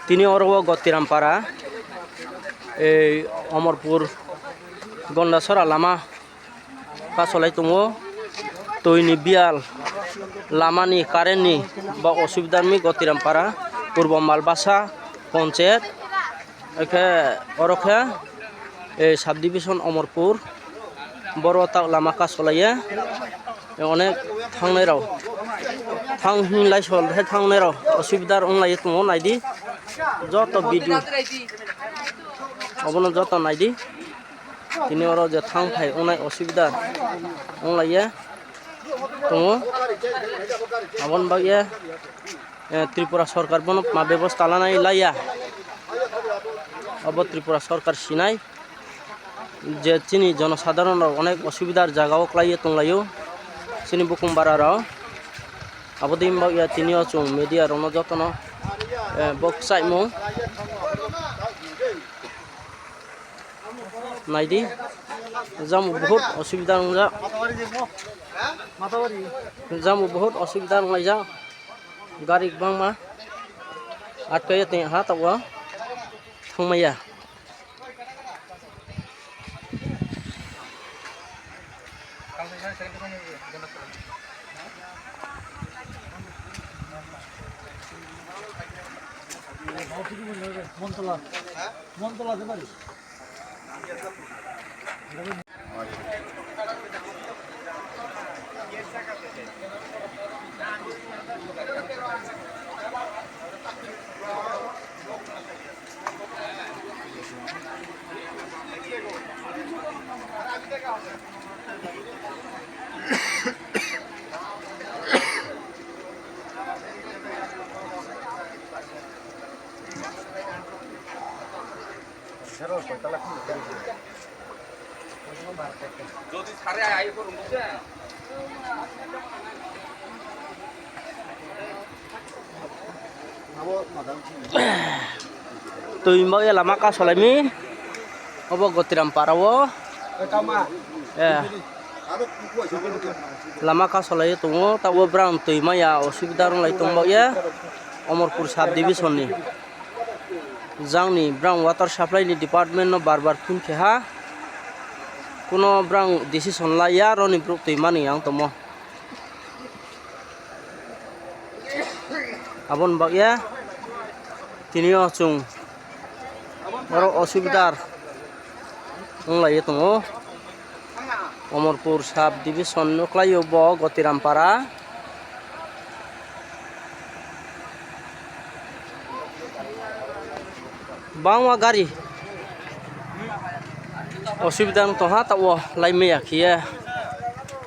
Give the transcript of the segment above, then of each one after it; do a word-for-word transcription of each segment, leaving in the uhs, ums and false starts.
Tini oro o Gotirampara, ei Omorpur Gondasora lama kasolai tongo. Twi ni biyal, lama ni, current ni ba osubida wngwi Gotirampara, Purbo Malbasa Ponchayat. Haikhe oro khe, eh, subdivision Omorpur, boro tak lama kasolaiya, eh, onek thangnai rok, thang hinlai sol hai thangnai rok osubida wnglai tongo, naidi joto video obono joto naidi. Tini oro je thang phai wngnai osubida wnglaiya tongo, aboni bagwi eh, Tripura sorkar bono ma bebosta lanai laiya. Obo Tripura sorkar sinai je chini jonosadharon rok onek osubidar jaga o kwlaiwi tonglaio chini bukung bara rok. Aboni bagwi tini o chwng media rokno jotono, eh, bo kwchaimung. Naidi, jamo bahut osubida wngjak. Jamo bahut osubida wnglaijak. Gari kwbangma atkaiya tongha tabuk thangmaiya. Twi bagwi lama kasolaimi obo Gotirampara o. Eh. Lama kasolai tongo, tabuk brang twi maya osubida wnglai tong bagwi Omorpur sub division ni. Jangni brang water supply ni department no bar bar phone khe ha, kuno brang decision laiya, roni borok twi mani ang tongmo. Aboni bagwi tini o chwng oro osubidar wnglaiwi tongo. Omorpur sub division nukhlaio bo Gotirampara. Bangma gari osubida wng tongha, tabuk laimaya khiya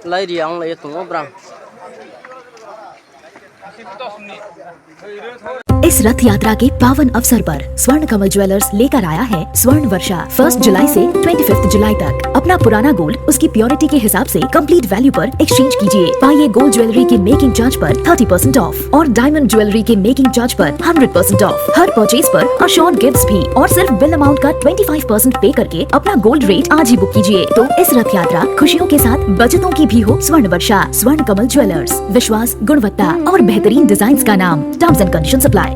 lairiya wnglaiwi tongo brang. इस रथ यात्रा के पावन अवसर पर स्वर्ण कमल ज्वेलर्स लेकर आया है स्वर्ण वर्षा। फर्स्ट जुलाई से ट्वेंटी फिफ्थ जुलाई तक अपना पुराना गोल्ड उसकी प्योरिटी के हिसाब से कंप्लीट वैल्यू पर एक्सचेंज कीजिए। पाइए गोल्ड ज्वेलरी के मेकिंग चार्ज पर थर्टी परसेंट ऑफ और डायमंड ज्वेलरी के मेकिंग चार्ज पर हंड्रेड परसेंट ऑफ। हर परचेज पर अश्योर्ड गिफ्ट्स भी और सिर्फ बिल अमाउंट का ट्वेंटी फ़ाइव परसेंट पे करके अपना गोल्ड रेट आज ही बुक कीजिए। तो इस रथ यात्रा खुशियों के साथ बचतों की भी हो। स्वर्ण वर्षा, स्वर्ण कमल ज्वेलर्स, विश्वास, गुणवत्ता और बेहतरीन डिजाइन्स का नाम। Terms and conditions apply.